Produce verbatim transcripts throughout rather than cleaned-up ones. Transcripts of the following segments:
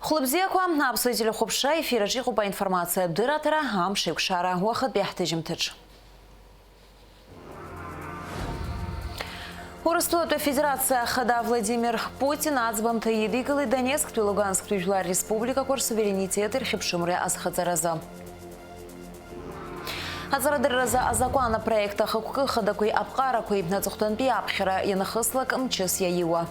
Хәлыбзиақәа, аԥсуа телехәаԥшра ефираҿ иҟоуп аинформациатә дырраҭара, амш еиқәшара, уахатәи ҳҭыжьымҭаҿ. Урыстәылатәи Афедерациа Ахада Владимир Путин аӡбамҭа идикылеит Донецктәи Лугансктәи жәлар республикақәа рсуверенитети рхьыԥшымреи азхаҵаразы. Аҵарадырразы азакәан апроект ахықәкы хадақәеи аԥҟарақәеи аҵыхәтәантәи аԥхьара ианахыслак мчыс иаиуа.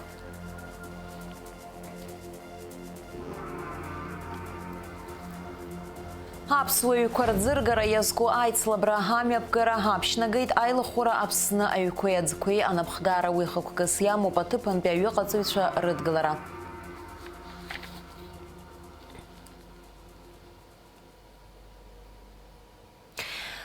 Аԥсуа ҩқәа рӡыргара иазку аицлабра амҩаԥгара аԥшьнагеит аилахәыра Аԥсны аҩқәеи аӡқәеи анапхгара, уи хықәкыс иамоуп аҭыԥантәи аҩыҟаҵаҩцәа рыдгылара.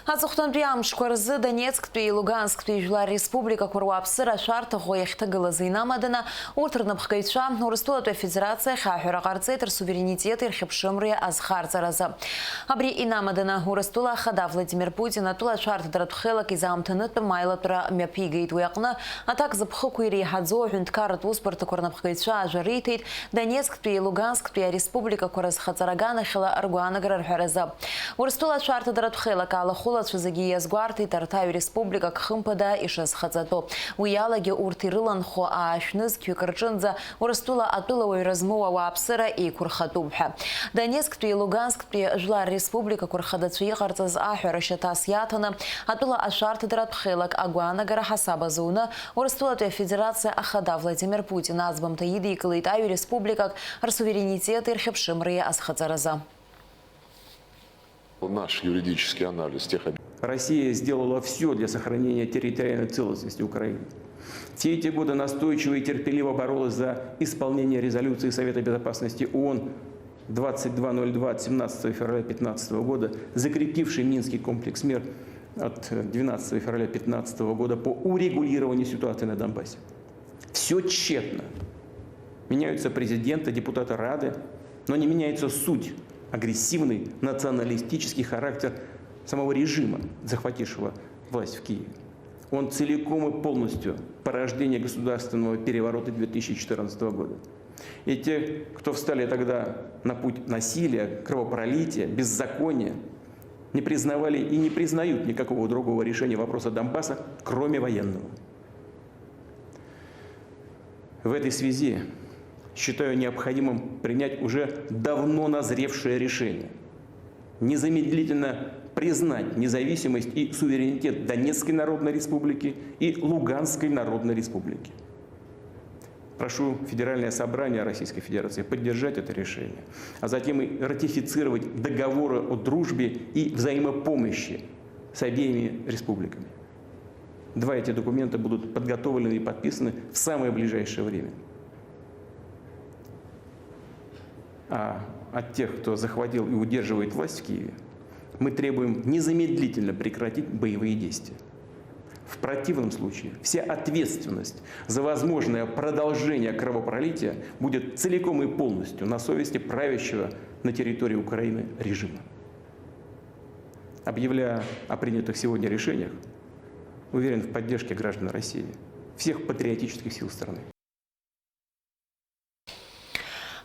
Аҵыхәтәантәи амшқәа рзы Донецктәи Лугансктәи жәлар республикақәа руааԥсыра ашәарҭаӷәӷәа иахьҭагылаз инамаданы, урҭ рнапхгаҩцәа Урыстәылатәи Афедерациа ахь аҳәара ҟарҵеит рсуверенитети рхьыԥшымреи азхарҵаразы. Абри инамаданы, Урыстәыла Ахада Владимир Путин атәыла ашәарҭадаратә хеилак изаамҭанытә маилатәра мҩаԥигеит. Уи аҟны аҭак зыԥхықәу иреиҳаӡоу аҳәынҭқарратә усбарҭақәа рнапхгаҩцәа ажәа риҭеит Донецктәи Лугансктәи ареспубликақәа рызхаҵара аганахьала ргәаанагара рҳәаразы. Урыстәыла ашәарҭадаратә хеилак алахәылацәа зегьы иазгәарҭеит арҭ аҩ республикак хымԥада ишазхаҵатәу. Уи алагьы урҭ ирыланхо аашә нызқьҩык рҿынӡа Урыстәыла атәылауаҩра змоу ауааԥсыра еиқәырхатәуп ҳәа. Донецктәи Лугансктәи жәлар республикақәа рхадацәа иҟарҵаз аҳәара шьаҭас иаҭаны, атәыла ашәарҭадаратә хеилак агәаанагара ҳасаб азуны, Урыстәылатәи Афедерациа Ахада Владимир Путин аӡбамҭа идикылеит аҩ республикак рсуверенитети рхьыԥшымреи азхаҵаразы. Наш юридический анализ тех Россия сделала всё для сохранения территориальной целостности Украины. Все эти годы настойчиво и терпеливо боролась за исполнение резолюции Совета Безопасности ООН двадцать два ноль два от семнадцатого февраля пятнадцатого года, закрепившей Минский комплекс мер от двенадцатого февраля пятнадцатого года по урегулированию ситуации на Донбассе. Все тщетно. Меняются президенты, депутаты Рады, но не меняется суть, агрессивный националистический характер самого режима, захватившего власть в Киеве. Он целиком и полностью порождение государственного переворота две тысячи четырнадцатого года. И те, кто встали тогда на путь насилия, кровопролития, беззакония, не признавали и не признают никакого другого решения вопроса Донбасса, кроме военного. В этой связи считаю необходимым принять уже давно назревшее решение: незамедлительно признать независимость и суверенитет Донецкой Народной Республики и Луганской Народной Республики. Прошу Федеральное Собрание Российской Федерации поддержать это решение, а затем и ратифицировать договоры о дружбе и взаимопомощи с обеими республиками. Два эти документа будут подготовлены и подписаны в самое ближайшее время. А от тех, кто захватил и удерживает власть в Киеве, мы требуем незамедлительно прекратить боевые действия. В противном случае вся ответственность за возможное продолжение кровопролития будет целиком и полностью на совести правящего на территории Украины режима. Объявляя о принятых сегодня решениях, уверен в поддержке граждан России, всех патриотических сил страны.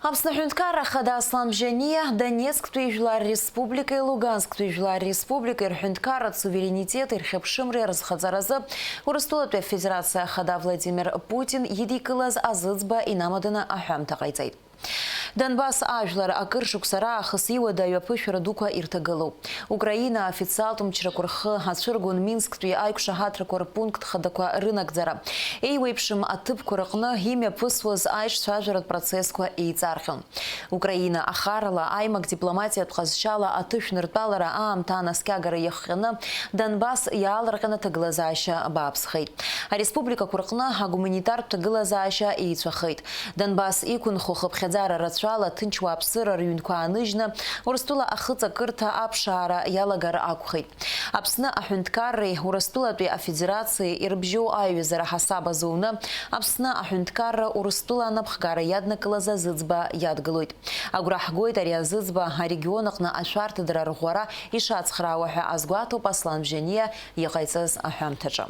Аԥсны Аҳәынҭқарра Ахада Аслан Бжьаниа Донецктәи Жәлар Республикеи Лугансктәи Жәлар Республикеи рҳәынҭқарратә суверенитети рхьыԥшымреи рызхаҵаразы Урыстәылатәи Афедерациа Ахада Владимир Путин идикылаз азыӡба инамаданы аҳәамҭа ҟаиҵеит. Донбасс ажәлар акыр шықәса раахыс иуадаҩу аԥышәара дуқәа ирҭагылоуп. Украина аофициалтә мчрақәа рхы ацәыргон Минсктәи аиқәшаҳаҭрақәа рпункт хадақәа рынагӡара. Еиуеиԥшым аҭыԥқәа рҟны имҩаԥысуаз аиҿцәажәаратә процессқәа еиҵарҟьон. Украина ахарала аимак дипломатиатә ҟазшьала аҭышәныртәалара аамҭа анаскьагара иахҟьаны Донбасс иаалырҟьаны аҭагылазаашьа бааԥсхеит. Ареспубликақәа рҟны агуманитартә ҭагылазаашьа еицәахеит. Донбасс иқәынхо хыԥхьаӡара рацәала ҭынч уааԥсыра рыҩнқәа ааныжьны, Урыстәыла ахыҵакырҭа аԥшаара иалагар акәхеит. Аԥсны аҳәынҭқарреи Урыстәылатәи Афедерациеи ирыбжьоу аиҩызара ҳасаб азуны, Аԥсны аҳәынҭқарра Урыстәыла анапхгара иаднакылаз азыӡба иадгылоит. Агәра ҳгоит ари азыӡба арегион аҟны ашәарҭадара рӷәӷәара ишацхраауа ҳәа азгәаҭоуп Аслан Бжьаниа иҟаиҵаз аҳәамҭаҿы.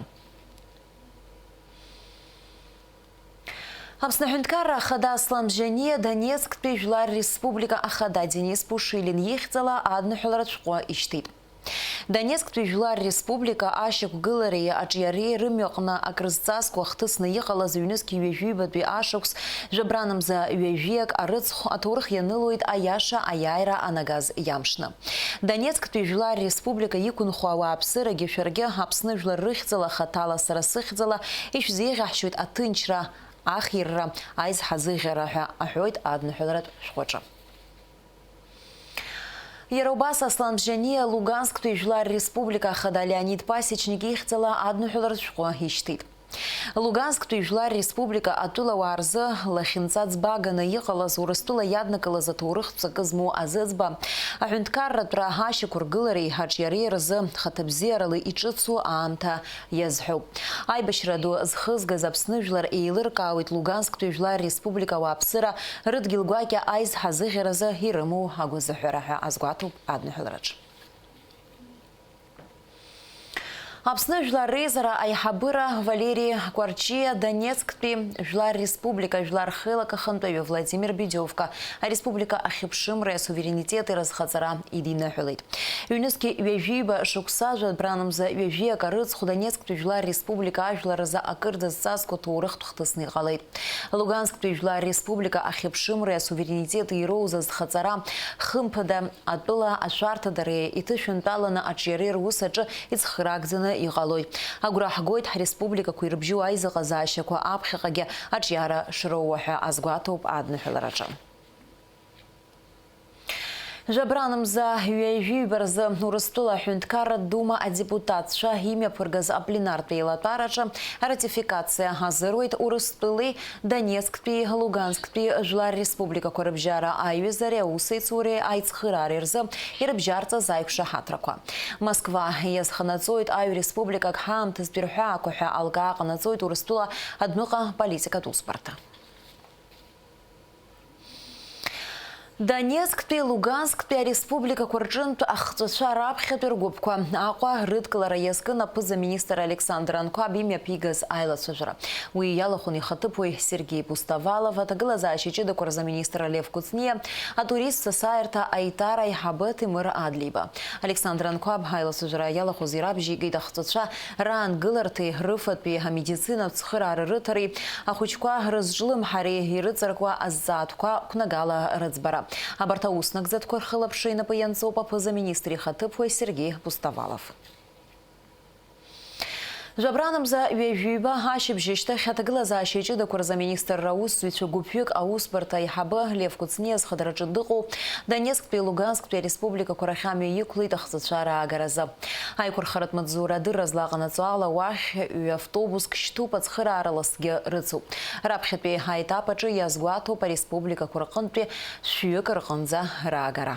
Аԥсны Аҳәынҭқарра Ахада Аслан Бжьаниа Донецктәи Жәлар Республика Ахада Денис Пушилин ихьӡала адныҳәаларатә шәҟәы ишьҭит. Донецктәи Жәлар Республика ашьақәгылареи аҿиареи рымҩаҟны акрызҵазкуа хҭысны иҟалаз ҩнызқь ҩажәибатәи ашықәс жәабранамза ҩажәиак арыцхә аҭоурых ианылоит аиаша аиааира анагаз иамшны. Донецктәи Жәлар Республика иқәынхо ауааԥсырагьы шәаргьы Аԥсны жәлар рыхьӡала хаҭала сара сыхьӡала ишәзеиӷьаҳшьоит аҭынчра, ахирра, аизҳазыӷьара ҳәа аҳәоит адныҳәаларатә шәҟәаҿы. Иара убас Аслан Бжьаниа Лугансктәи Жәлар Республика Ахада Леонид Пасечник ихьӡала адныҳәаларатә шәҟәы ишьҭит. Лугансктәи Жәлар Республика атәылауаа рзы лахьынҵа ӡбаганы иҟалаз Урыстәыла иаднакылаз аҭоурыхтә ҵакы змоу азыӡба, аҳәынҭқарратәра ашьақәыргылареи аҿиареи рзы хаҭабзиарала иҿыцу аамҭа иазҳәоуп. Аибашьра ду зхызгаз Аԥсны жәлар еилыркаауеит Лугансктәи Жәлар Республика ауааԥсыра рыдгьыл гәакьа аизҳазыӷьаразы ирымоу агәазыҳәара ҳәа азгәаҭоуп адныҳәалараҿы. Аԥсны Жәлар Реизара аиҳабыра Валери Кәарҷиа Донецктәи Жәлар Республика Жәлар Хеилак ахантәаҩы Владимир Бедиовка ареспублика ахьыԥшымреи асуверенитети рызхаҵара идиныҳәалеит. Ҩнызқь ҩажәиба шықәса жәабранамза ҩажәиак арыцхә Донецктәи Жәлар Республика ажәлар рзы акыр дазҵазкуа ҭоурыхтә хҭысны иҟалеит. Лугансктәи Жәлар Республика ахьыԥшымреи асуверенитети ироуз азхаҵара, хымԥада, атәыла ашәарҭадареи иҭышәынтәаланы аҿиареи рус аҿы ицхраагӡаны иҟалоит. Агәра ҳгоит ҳреспубликақәа ирыбжьоу аизыҟазаашьақәа аԥхьаҟагьы аҿиара шроуа ҳәа азгәаҭоуп адныҳәалараҿы. Жәабранамза ҩажәиба рзы Урыстәыла аҳәынҭқарратә дума адепутатцәа имҩаԥыргаз апленартә еилатәараҿы аратификациа азыруеит Урыстәылеи Донецктәи, Лугансктәи Жәлар Республикақәа рыбжьара аиҩызареи аусеицуреи аицхыраареи рзы ирыбжьарҵаз аиқәшаҳаҭрақәа. Москва иазханаҵоит аҩ-республикак ҳаамҭазтәи рҳәаақәа ҳәа алкаа ҟанаҵоит Урыстәыла адәныҟа политикатә усбарҭа. Донецктәи, Лугансктәи ареспубликақәа рҿынтә ахҵәацәа раԥхьатәи ргәыԥқәа Аҟәа рыдкылара иазкын аԥыза-министр Александр Анқәаб имҩаԥигаз аилацәажәара. Уи иалахәын ихаҭыԥуаҩ Сергеи Пустовалов, аҭагылазаашьа ҷыдақәа рзы аминистр Лев Кәыҵниа, атуристцәа сааирҭа аитар аиҳабы Ҭемыр Адлеиба. Александр Анқәаб аилацәажәара иалахәыз ирабжьеигеит ахҵәацәа раангыларҭеи рыфатәи амедицинатә цхыраара рыҭареи, ахәыҷқәа рызҿлымҳареи ирыҵаркуа азҵаатәқәа қәнагала рыӡбара. Абарҭ аус нагӡатәқәа рхылаԥшра инапы ианҵоуп аԥыза-министр ихаҭыԥуаҩ Сергеи Пустовалов. Жәабранамза ҩажәиба ашьыбжьышьҭахь аҭагылазаашьа ҷыдақәа рзы аминистрра аусзуҩцәа гәыԥҩык аусбарҭа аиҳабы Лев Кәыҵниа зхадараҿы дыҟоу Донецктәи Лугансктәи ареспубликақәа рахь амҩа иқәлеит ахҵәацәа раагаразы. Аиқәырхаратә маҵзура адырра злаҟанаҵо ала, уахь ҩ-автобуск шьҭуп, ацхыраара ласгьы рыцуп. Раԥхьатәи аетап аҿы иазгәаҭоуп ареспубликақәа рҟынтәи шәҩык рҟынӡа раагара.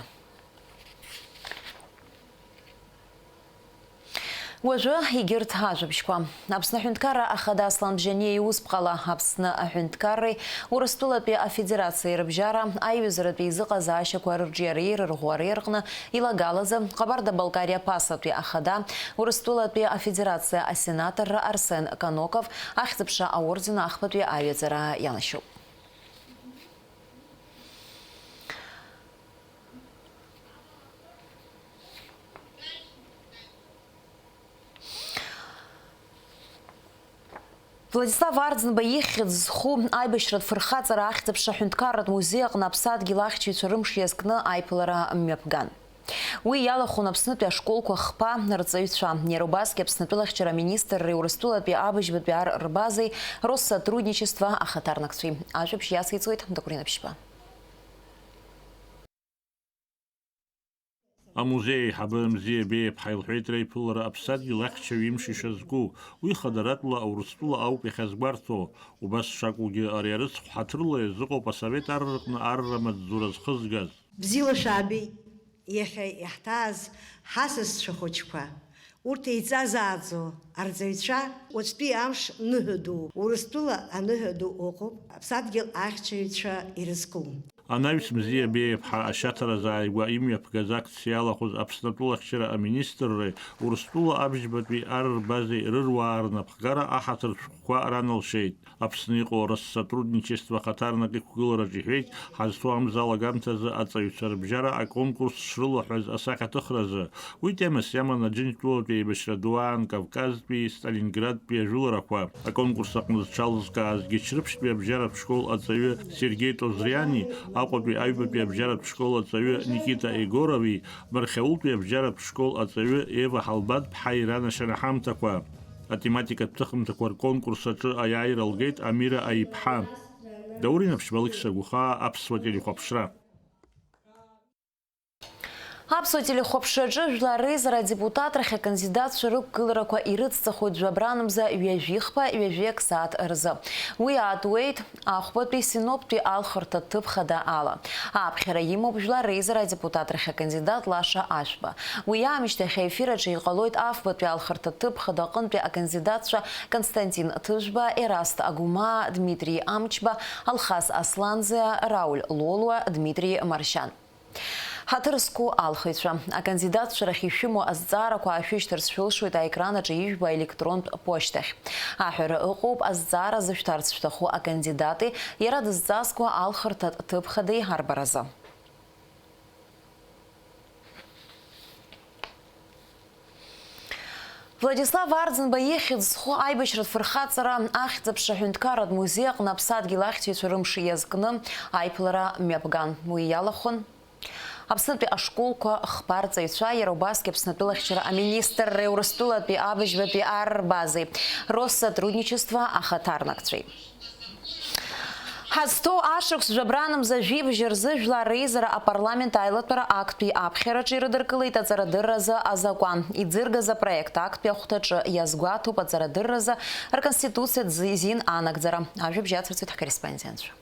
Уажәы егьырҭ ажәабжьқәа. Аԥсны аҳәынҭқарра ахада Аслан Бжьаниа иусԥҟала Аԥсны аҳәынҭқарреи Урыстәылатәи Афедерациеи рыбжьара аиҩызаратәи еизыҟазаашьақәа рырҿиареи рырӷәӷәареи рҟны илагалазы Ҟабарда-Балкариа ԥасатәи ахада, Урыстәылатәи Афедерациа асенаторра Арсен Каноков ахьӡ-аԥша аорден ахԥатәи аҩаӡара иалашьоуп. Владислав Арӡынба ихьӡ зху аибашьратә фырхаҵара ахьӡ-аԥша аҳәынҭқарратә музеи аҟны аԥсадгьыл ахьчаҩцәа рымш иазкны аиԥылара мҩаԥган. Уи иалахәын Аԥснытәи ашколқәа хԥа рҵаҩцәа, иара убасгьы Аԥснытәылахьчара аминистрреи Урыстәылатәи абыжьбатәи ар рбазеи Россотрудничество ахаҭарнакцәеи. Ажәабжь иациҵоит Докурина Ԥшьба. Амузеи аиҳабы Мзиа Беиаԥҳа илҳәеит, реиԥылара аԥсадгьыл ахьчаҩ имш ишазку, уи хадаратәла Аурыстәыла ауп иахьазгәарҭо. Убас шакәугьы, ари арыцхә ҳаҭырла иазыҟоуп асовет ар рҟны арра маҵзура зхызгаз. Бзиала шәаабеит, иахьа иаҳҭааз ҳасасцәа хәыҷқәа. Урҭ еиҵазааӡо арҵаҩцәа, уаҵәтәи амш ныҳәа ду, Урыстәыла аныҳәа ду ыҟоуп, аԥсадгьыл ахьчаҩцәа ирызку. Анаҩс Мзиа Беиаԥҳа ашьаҭаразы ааигәа имҩаԥгаз акциа иалахәыз Аԥсны атәылахьчара аминистрреи Урыстәыла абжьбатәи ар рбазеи рыруаа рнапхгара аҳаҭыр шәҟәқәа раналшеит. Аԥсны иҟоу Россотрудничество ахаҭарнак иқәгылараҿ иҳәеит, ҳазҭоу амза алагамҭазы аҵаҩцәа рыбжьара аконкурс шрылаҳәаз асахьаҭыхразы. Уи темас иаман Аџьынџьтәылатәи аибашьра ду аан Кавказтәи Сталинградтәи ажәыларақәа. Аконкурс аҟны зҽалызкааз Гьачрыԥшьтәи абжьаратә школ аҵаҩы Сергеи Ҭозриани, Аҟәатәи аҩбатәи абжьаратә школ аҵаҩы Никита Егорови, Мархьаултәи абжьаратә школ аҵаҩы Ева Ҳалбатԥҳаи ранашьара ҳамҭақәа. Атематикатә ҭыхымҭақәа рконкурс аҿы аиааира лгеит Амира Аиԥҳа. Даур Инаԥшьба, Алықьса Гәхаа, Аԥсуа телехәаԥшра. Аԥсуа телехәаԥшраҿы Жәлар Реизара адепутатрахь акандидатцәа рықәгыларақәа ирыцҵахоит жәабранмза ҩажәихԥа, ҩажәи аксааҭ рзы. Уи аатуеит ахәбатәи Синоптәи алхырҭа ҭыԥ хада ала. Аԥхьара имоуп Жәлар Реизара адепутатрахь акандидат Лаша Ашәба. Уи аамышьҭахь аефир аҿы иҟалоит афбатәи алхырҭа ҭыԥ хада аҟынтәи акандидатцәа Константин Ҭыжәба, Ераст Агәмаа, Дмитри Амчба, Алхас Асланӡиа, Рауль Лолуа, Дмитри Маршьан. Ҳаҭыр зқәу алхыҩцәа, акандидатцәа рахь ишәымоу азҵаарақәа аашәышьҭырц шәылшоит аекран аҿы ижәбо аелектронтә ԥошьҭахь. Аҳәара ыҟоуп, азҵаара зышәҭарц шәҭаху акандидати иара дызҵазкуа алхырҭатә ҭыԥ хадеи арбаразы. Владислав Арӡынба ихьӡ зху аибашьратә фырхаҵара ахьӡ-аԥша аҳәынҭқарратә музеи аҟны аԥсадгьыл ахьчаҩцәа рымш иазкны аиԥылара мҩаԥган. Уи иалахәын Аԥснытәи ашколқәа хԥа рҵаҩцәа, иара убасгьы Аԥснытәылахьчара аминистрреи Урыстәылатәи абыжьбатәи ар рбазеи Россотрудничество ахаҭарнакцәеи. Ҳазҭоу ашықәс жәабранмза жәибжь рзы Жәлар Реизара апарламент аилатәара актәи аԥхьараҿы ирыдыркылеит аҵарадырразы азакәан иӡыргаз апроект. Актәи ахәҭаҿы иазгәаҭоуп аҵарадырразы рконституциатә зи-, зин анагӡара. Ажәабжь ацырҵоит ҳкорреспондентцәа.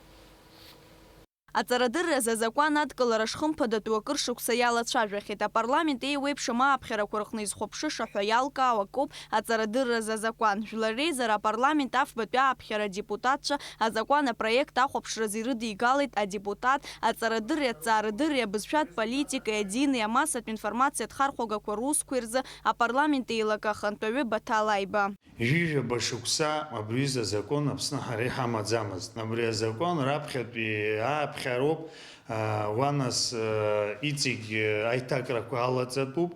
Аҵарадырразы азакәан адкылара шхымԥадатәу акыр шықәса иалацәажәахьеит. Апарламент еиуеиԥшым ааԥхьарақәа рҟны изхәаԥшыша ҳәа иалкаау акоуп аҵарадырразы азакәан. Жәлар Реизара апарламент афбатәи ааԥхьара адепутатцәа азакәан апроект ахәаԥшразы ирыдигалеит адепутат, аҵарадырреи аҭҵаарадырреи, абызшәатә политикеи, адини, амассатә информациатә хархәагақәа русқәеи рзы апарламент еилакы ахантәаҩы Баҭал Аиба. Ҩажәижәаба шықәса абри аҩыза азакәан Аԥсны ҳара иҳамаӡамызт. Абри азакәан раԥхьатәи ааԥхьароуп, аа, уа нас, аа, иҵегь аиҭакрақәа алаҵатәуп.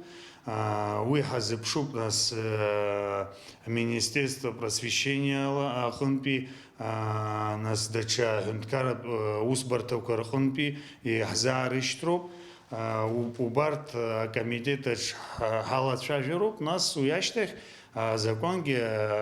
Аа, уи ҳазыԥшуп нас, аа, Министерство просвещения ала-, аҟынтәи, аа, нас даҽа аҳәынҭқарратә, аа, усбарҭақәа рҟынтәи иаҳзаарышьҭроуп. Аа, у-, убарҭ акомитет аҿ ҳа-, ҳалацәажәароуп, нас уи ашьҭахь азакәангьы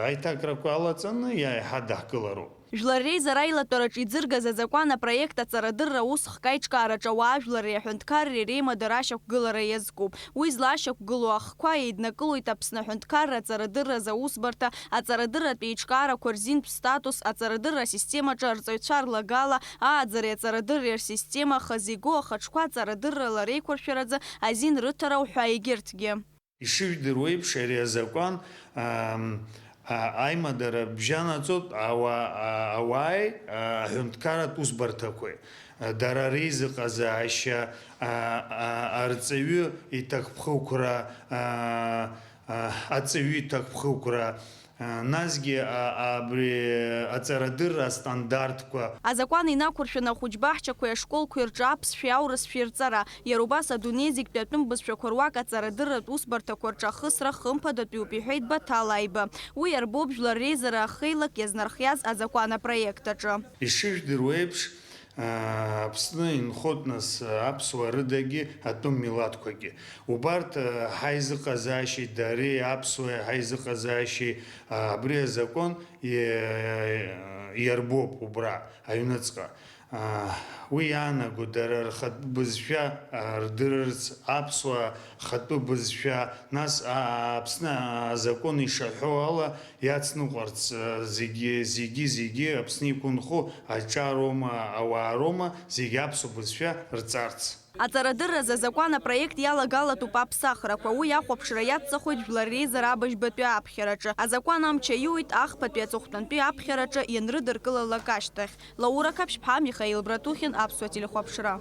аиҭакрақәа алаҵаны иа-, иҳадаҳкылароуп. Жәлар Реизара аилатәараҿы иӡыргаз азакәан апроект аҵарадырра аусхк аиҿкаараҿы ауаажәлари аҳәынҭқарреи реимадара ашьақәгылара иазкуп. Уи злашьақәгылоу ахқәа еиднакылоит Аԥсны аҳәынҭқарра аҵарадырра азы аусбарҭа, аҵарадырратә еиҿкаарақәа рзинтә статус, аҵарадырра асистемаҿы арҵаҩцәа рлагала, ааӡареи аҵарадырреи рсистема, хазы игоу ахаҿқәа аҵарадыррала реиқәыршәаразы азин рыҭара уҳәа егьырҭгьы. Ишыжәдыруа еиԥш, ари азакәан, ам, а, аимадара бжьанаҵоит ауаа, а, ауааи, а, аҳәынҭқарратә усбарҭақәеи, а, дара реизыҟазаашьа, а, а, арҵаҩы иҭакԥхықәра, а, а, аҵаҩы иҭакԥхықәра, а, насгьы, а, абри аҵарадырра астандартқәа. Азакәан инақәыршәаны ахәыҷбаҳчақәеи ашколқәеи рҿы аԥсшәеи аурысшәеи рҵара, иара убас адунеи зегьтәи атәым бызшәақәа руак аҵарадырратә усбарҭақәа рҿы ахысра хымԥадатәиуп, иҳәеит Баҭал Аиба. Уи иарбоуп Жәлар Реизара ахеилак иазнархиаз азакәан апроект аҿы. Ишыжәдыруа еиԥш, Аԥсны инхоит нас аԥсуаа рыдагьы атәым милаҭқәагьы. Убарҭ ҳаизыҟазаашьеи дареи аԥсуааи ҳаизыҟазаашьеи абри азакәан иа-, иарбоуп убра аҩныҵҟа. Уи иаанаго дара рхатә бызшәа рдырырц, аԥсуаа рхатәы бызшәа, нас а-, Аԥсны азакәан ишаҳәо ала иацныҟәарц, а, зегьы, зегьы, зегьы Аԥсны иқәынхо аҿароума, ауаароума, зегьы аԥсуа бызшәа рҵарц. Аҵарадырразы азакәан апроект иалагалатәуп аԥсахрақәа. Уи ахәаԥшра иацҵахоит Жәлар реизара абыжьбатәи аԥхьараҿы. Азакәан амч аиуит ахԥатәи аҵыхәтәантәи аԥхьараҿы ианрыдыркылалак ашьҭахь. Лаура Қаԥшьԥҳа, Михаил Братухин, Аԥсуа телехәаԥшра.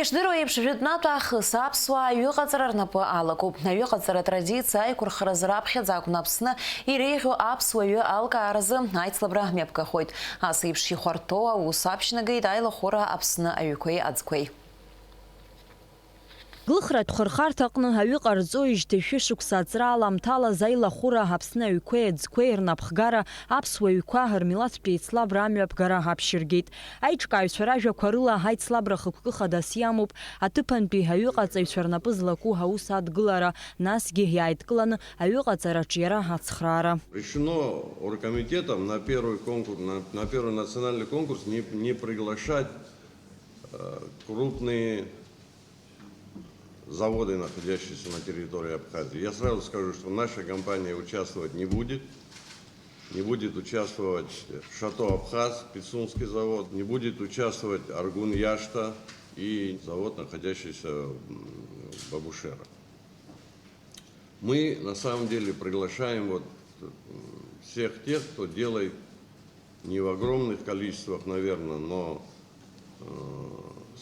Ишдыру еиԥш, жәытәнатә аахыс аԥсуаа аҩыҟаҵара рнапы алакуп. Аҩыҟаҵара атрадициа аиқәырхаразы раԥхьаӡа акәны Аԥсны иреиӷьу аԥсуа ҩы алкааразы аицлабра мҩаԥгахоит. Ас еиԥш ихәарҭоу аус аԥшьнагеит аилахәыра Аԥсны аҩқәеи аӡқәеи. Глыхратә хырхарҭаҟны аҩы ҟарҵоижьҭеи шәышықәса аҵра аламҭалаз аилахәыра Аԥсны аҩқәеи аӡқәеи рнапхгара аԥсуа ҩқәа рмилаҭтә еицлабра амҩаԥгара аԥшьыргеит. Аиҿкааҩцәа ражәақәа рыла, аицлабра хықәкы хадас иамоуп, аҭыԥантәи аҩыҟаҵаҩцәа рнапы злаку аус адгылара, насгьы иааидкыланы аҩыҟаҵараҿ иара ацхраара. Решено оргкомитетом на первый конкурс, на, на первый национальный конкурс не, не приглашать, э, крупные заводы, находящиеся на территории Абхазии. Я сразу скажу, что наша компания участвовать не будет. Не будет участвовать Шато Абхаз, Пицунский завод, не будет участвовать Аргун Яшта и завод, находящийся в Бабушеро. Мы на самом деле приглашаем вот всех тех, кто делает не в огромных количествах, наверное, но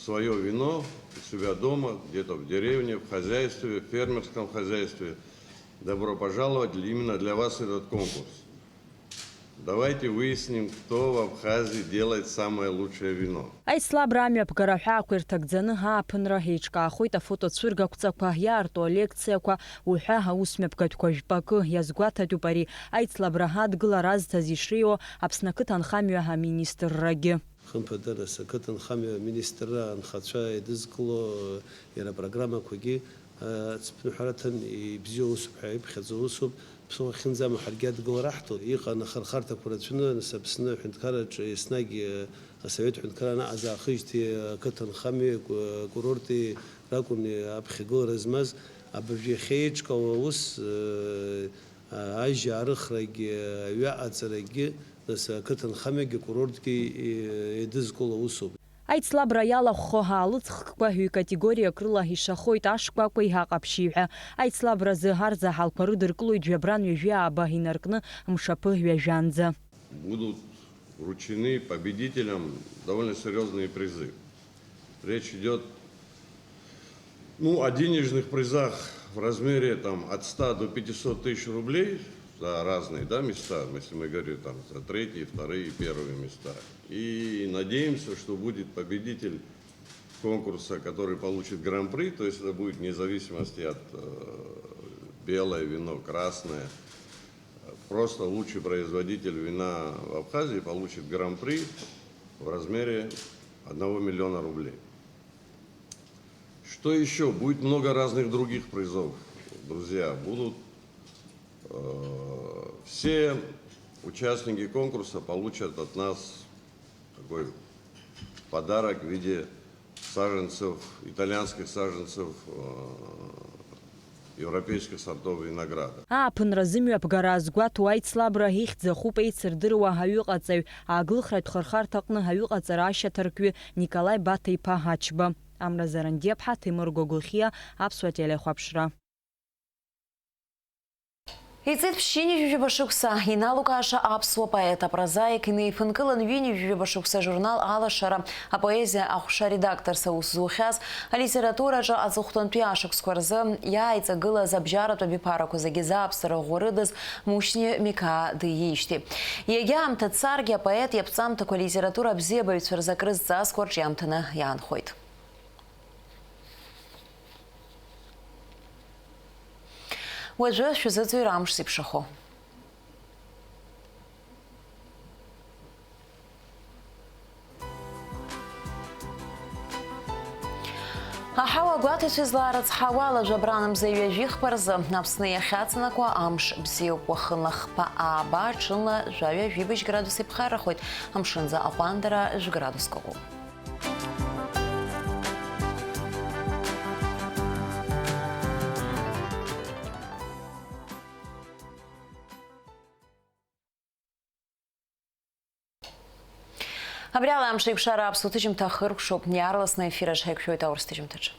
свое вино у себя дома, где-то в деревне, в хозяйстве, в фермерском хозяйстве. Добро пожаловать именно для вас этот конкурс. Давайте выясним, кто в Абхазии делает самое лучшее вино. Аицлабра амҩаԥгара аҳәаақәа ирҭагӡаны ааԥынра еиҿкаахоит афотоцәыргақәҵақәа иаарту алекциақәа уҳәа аусмҩаԥгатәқәа жәпакы. Иазгәаҭатәуп ари аицлабра адгылара азҭаз ишреиуоу Аԥсны ақыҭанхамҩа аминистррагьы. Хымԥада, нас, ақыҭанхамҩа аминистрра анхацәа еидызкыло иара апрограммақәагьы ацԥныҳәараҭан ибзиоу усуп ҳәа иԥхьаӡоу усуп. Ԥсыхәа ахьынӡамоу ҳаргьы адгылара ҳҭо. Иҟан ахырхарҭақәа рацәаны, нас, Аԥсны аҳәынҭқарраҿы еснагь, асовет ҳәынҭқарра анаҟаз аахижьҭеи ақыҭанхамҩеи акурорти ракәын аԥхьагылара змаз. Абыржә иахьа еиҿкаау аус, ажьа арыхрагьы, аҩы аҟаҵарагьы, нас, ақыҭанхамҩагьы акурортгьы еидызкыло усуп. Аицлабра иалахәхо аалыҵхкқәа ҩ-категориак рыла ишахоит, ашкәакәеи аҟаԥшьи ҳәа. Аицлабразы арзаҳалқәа рыдыркылоит жәабран ҩажәи ааба инаркны мшаԥы ҩажәанӡа. Будут вручены победителям довольно серьёзные призы. Речь идёт, ну, о денежных призах в размере, там, от ста до пятисот тысяч рублей за разные, да, места, если мы говорим, там, за третьи, вторые, первые места. И надеемся, что будет победитель конкурса, который получит гран-при, то есть это будет вне зависимости от, э, белое вино, красное. Просто лучший производитель вина в Абхазии получит гран-при в размере одного миллиона рублей. Что ещё? Будет много разных других призов, друзья. Будут, э, все участники конкурса получат от нас такой подарок в виде саженцев, итальянских саженцев, э, европейских сортов винограда. Ааԥынра зымҩаԥгара азгәаҭоу аицлабра ихьӡ ахуп еицырдыруа аҩыҟаҵаҩ, аглыхратә хырхарҭаҟны аҩыҟаҵара ашьаҭаркҩы Николаи Баҭа-иԥа Ачба. Амра Зарандиаԥҳа, Ҭемыр Гогохиа, Аԥсуа телехәаԥшра. Иҵит ԥшьынҩажәижәаба шықәса, иналукааша аԥсуа поет, апрозаик, инеиԥынкылан ҩынҩажәижәаба шықәса ажурнал Алашара апоезиа аҟәша аредакторс аус зухьаз, алитератураҿы аҵыхәтәантәи ашықәсқәа рзы иааиҵагылаз абжьаратә абиԥарақәа зегьы зааԥсара ӷәӷәа рыдыз Мушьни Миқаа диижьҭеи. Иагьа аамҭа царгьы, апоет иаԥҵамҭақәа алитература абзиабаҩцәа рзы акрызҵазкуа рҿиамҭаны иаанхоит. Уажәы шәзыӡырҩуеит амш зеиԥшрахо. Аҳауа гәаҭацәа излаарыцҳауа ала, жәабран мза ҩажәи хԥа рзы Аԥсны иахьаҵанакуа амш бзиоуп. Уахынла хԥа ааба, ҽынла жәаҩа-жәибжь градус иԥхаррахоит, амшынӡы аҟәандара жәградуск ыҟоуп. Абри ала амш еиқәшара аԥсуа ҭыжьымҭа ахыркәшоуп, иаарласны аефир аҿы ҳаиқәшәоит аурыс ҭыжьымҭаҿы.